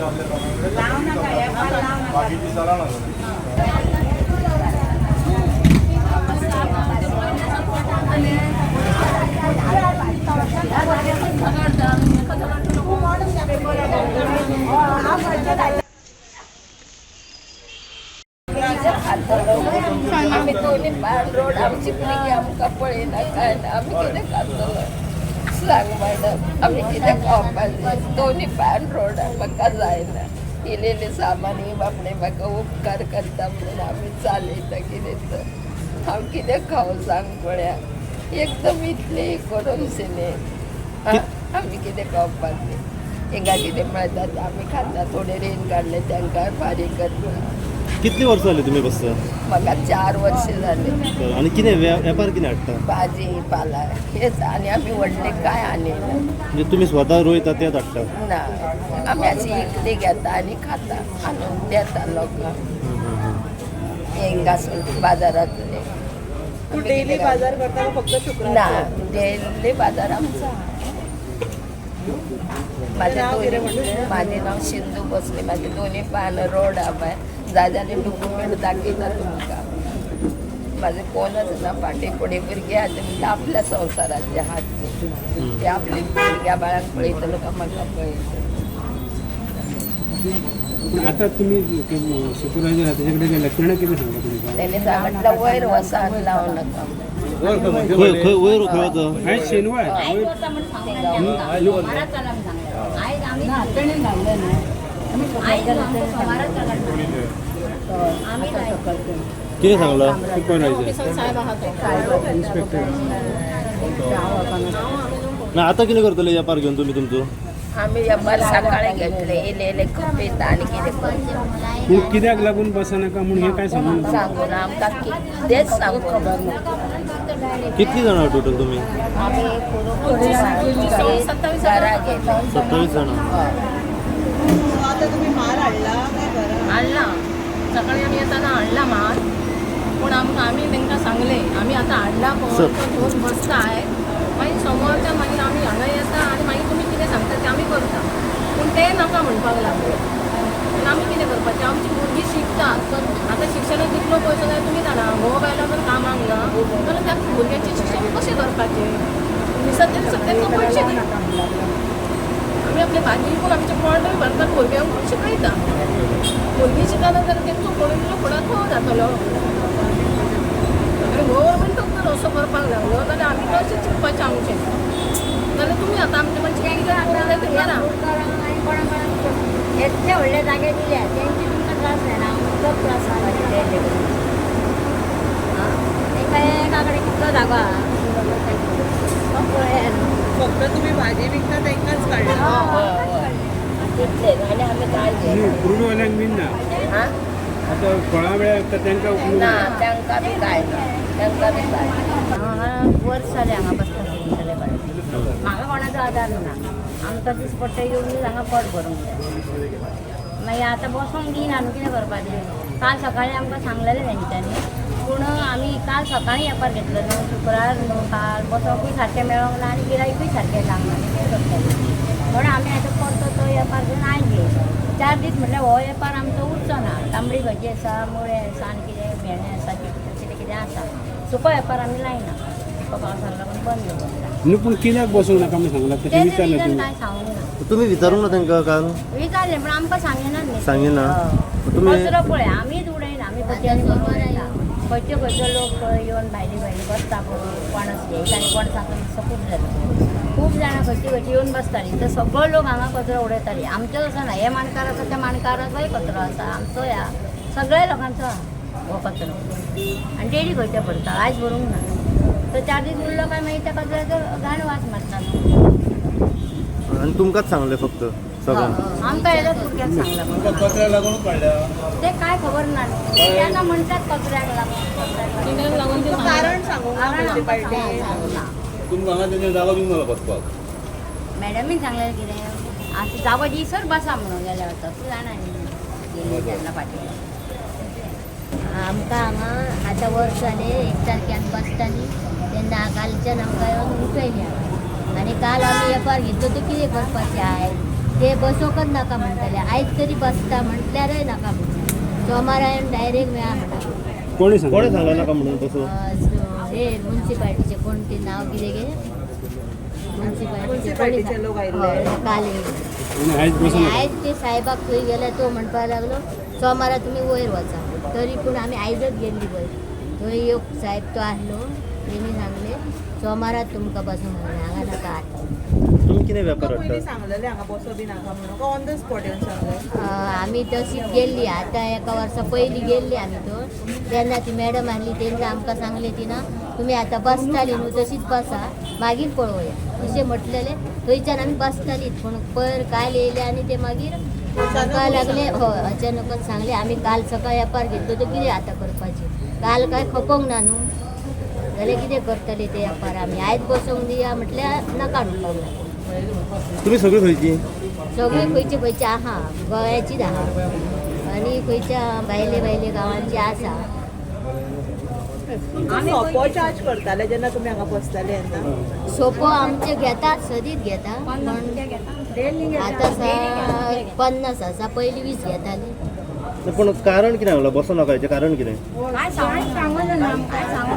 आमच्या लोकांकडे बाकीची चलना आमी दोनी पान रोड आमची भुरगीं आमकां पळयना काय ना, आमी कितें खातलो सांग मॅडम, आमी कितें खावपाचें? दोनी पान रोड म्हाका जायना. इल्लें सामान ही बाबडे म्हाका उपकार करता म्हणून आमी चालयता कितें तर. हांव कितें खावं सांग पळया, एकदम इतलें करून सिने आमी कितें खावपाचें? हिंगा कितें मेळटा तें आमी खाता, थोडे रीण काडले तांकां फारीक करता. कितली वर्सां जाली तुमी बसता? म्हाका 4 वर्सां जाली. आनी कितें वेपार कितें हाडटा? भाजी पाला हेच, आनी आमी व्हडलें कांय हाडिना. म्हणजे तुमी स्वता रोयता तेच हाडटा? ना, आमी अशी विकती घेता आनी खाता, आणून देता लोकांक हिंगासून बाजारांतले. तू डेली बाजार करता का फक्त शुक्रार? ना, डेली बाजार आमचा. माझे दोन्ही, माझे नाव सिंधू भोसले, माझे दोन्ही पान रोड आहा. जाय जाल्यार डॉक्युमेंट दाखयता तुमकां. माझे कोणच ना फाटी फुडें, भुरगीं आहा ते आपल्या संवसाराचे आहात ते आपले भुरग्या बाळांक पळयतलो काय म्हाका पळयतलो. पण आता तुम्ही सुपरवायझर आहा तेजे कडेन गेले, तेणें कितें सांगलें तुमकां? तेणे म्हटलं वयर वसान लावू नका. खंय खंय वयर खंय वता? आयज शेनवार. कितें सांगलां? Supervisor inspector. ना आतां कितें करतले वेपार घेवन तुमी तुमचो? आमी वेपार सकाळी घेतले, इल्ले इल्ले कपीत आनी कितें करचें. पूण कित्याक लागून बसनाका म्हूण हें काय सांगूं ना? सांगून आमकां कितेंच सांगूं ना. कितली जाणां टोटल तुमी? आमी घरा गेले 27 जाणां. आता तुम्ही माल हाडला काय घरा? हाडला, सकाळी आमी येताना हाडला माल, पूण आमकां आमी तांकां सांगलें आमी आतां हाडला पळय तो घेवन बसताय, मागीर सोमवारच्या मागीर आमी हांगा येता आनी मागीर तुमी कितें सांगता तें आमी करता. पूण ते नाका म्हणपाक लागले. आनी आमी कितें करपाचें? आमची भुरगीं शिकतात, आतां शिक्षणाक कितलो पयसो जाय तुमी जाणा. घोव बायलो जर कामाक ना जाल्यार त्या भुरग्यांचें शिक्षण कशें करपाचें? सद्या सद्या पयशे दिता आमी, आपले भाजी विकून आमचें पोटूय भरतात, भुरग्यांकूय शिकयता. भुरगीं शिकना जाल्यार तेंचो कोणूय फुडार खंय जातलो? आनी गव्हर्मेंट जर असो करपाक लागलो जाल्यार आमी कशें चिंतपाचें आमचें? जाल्यार तुमी आतां आमचें मातशें कितें करूंक जाय तें करा. इतले व्हडले जागे दिल्या तेंचे तुमकां त्रास जायना, आमकां त्रास जाता. तेंकां एका कडेन कितलो जागो आहा पळया न्हू. फक्त तुम्ही भाजी विकता तेंकाच काडला? तितलें आनी आमी काय न्हू, क्रूडवाल्यांक बीन ना? हां, आतां फळां वेळार विकता तेंकां ना, तांकां बी काय ना, तांकां बी काय ना. हांगा वर्स जालें हांगा बसता सगळे कडेन, म्हाका कोणाचो आदार ना. आमकां दीस पडटा येवन हांगा पोट भरूंक जाय. मागीर आतां बसोंक दिना न्हू, कितें करपाचें? काल सकाळीं आमकां सांगलेलें तेंच्यांनी, पूण आमी काल सकाळीं वेपार घेतलो न्हू, शुक्रार न्हू. काल बसोंकूय सारकें मेळोंक ना आनी गिरायकूय सारकें जावंक ना, कितें करतलें म्हणून आमी आतां परतो तो वेपार घेवन आयज घेयलो. 4 दीस म्हटल्यार हो वेपार आमचो उरचो ना. तांबडी भाजी आसा, मुळे आसा, आनी कितें भेंडे आसा, कितें कितें आसा. सुको वेपार आमी लायना, सुको पावसाक लागून बंद दवरला. न्हू, पूण कित्याक बसूंक नाका म्हूण सांगलां तशें तेजें विचारलें रिजन तुमी? कांय सांगूंक ना. तुमी विचारूंक ना तांकां काल? विचारलें पूण आमकां सांगिना न्ही. सांगिना? तुमी कचरो पळय आमीच उडयना, आमी पचयांनी करून उडयता. खंयचे खंयचे लोक पळय येवन भायली भायली बसता पळय, पणस घेयता आनी पणसाचो मातसो खूब जाता. खूब जाणां खंयची खंयची येवन बसतालीं, तर सगळो लोक हांगा कचरो उडयताली. आमचो असो ना, हे माणकार आसा त्या माणकाराचोय कचरो आसा, आमचोय आहा, सगळ्या लोकांचो आहा हो कचरो. आनी डेली खंयचे भरता, आयज भरूंक ना तर 4 दीस उरलो काय मागीर त्या कचऱ्याचो घाण वास मारता. आनी तुमकांच सांगलें फक्त सगळ्यांक? आमकां हेज्याच भुरग्याक सांगलां, ते काय खबर ना न्हू. तेन्ना म्हणटात कचऱ्याक लागून, कचऱ्याक लागून. कारण सांगूंक ना म्युनिसिपालिटी? तुमकां हांगा तेंचे जागो दिवंक ना बसपाक. मॅडमीन सांगलें कितें आतां जागो दिसर बसा म्हणून गेल्या वता, तूं जाणा न्ही गेली तेन्ना फाटीं. आमकां हांगा आतां वर्स जालें 1 तारखे आमी बसता न्ही, तेन्ना कालच्यान आमकां येवन उठयलें. आनी काल आमी वेपार घेतलो तो कितें करपाचें आयज? ते बसोकच नाका म्हणटाले. आयज तरी बसता म्हटल्यारय नाका म्हणटा. सोमारा येवन डायरेक्ट मेळा म्हणटा. कोणी कोणें सांगलें? सांगलें नाका म्हणून तसो? हे मुन्सिपाल्टीचे कोण ते नाव कितें गे, मुन्सिपाल्टीचे. मुन्सिपाल्टीचे लोक आयिल्ले. हय, काल येयले. आनी आयज बसूं आनी नाका. आयज ते साहेबाक थंय गेले, तो म्हणपाक लागलो सोमारा तुमी वयर वचा. तरी पूण आमी आयजच गेल्ली वयर. थंय एक साहेब तो आसलो, तेणी सांगले सोमारा तुमकां बसूंक म्हणून हांगा नाका आतां. तुमी कितें व्यापार तुमकां पयलीं हाडटा? सांगलेलें हांगा बसो बी नाका म्हणून, काय ऑन the spot येवन सांगलें? आमी तशीच गेल्ली. आतां एका वर्सा पयलीं गेल्ली आमी तो, तेन्ना ती मॅडम आसली, तेन्ना आमकां सांगलें ती ना तुमी आतां बसताली न्हू तशीच बसा, मागीर पळोवया अशें म्हटलेलें. थंयच्यान आमी बसतालीच, पूण पयर काल येयले आनी ते मागीर सांगपाक लागले. हय, अचानकच सांगले. आमी काल सकाळी व्यापार घेतलो तो कितें आतां करपाचें? काल काय खपोंक ना न्हू, जाल्यार कितें करतले ते व्यापार? आमी आयज बसोंक दिया म्हटल्यार नाका म्हणपाक लागले. तुमी सगळीं खंयची? सगळे खंयचे खंयचे आहा, गोव्याचीच आहा आनी खंयच्या भायले भायले गांवांची आसा. तुमचो सोपो चार्ज करताले जेन्ना तुमी हांगा बसताले तेन्ना? सोपो आमचे घेतात, सदींच घेता, पण आतां 50 आसा, पयलीं 20 घेताली. पूण कारण कितें सांगलां बसो नाका हेचें कारण कितें? काय सांगून ना, काय सांगून.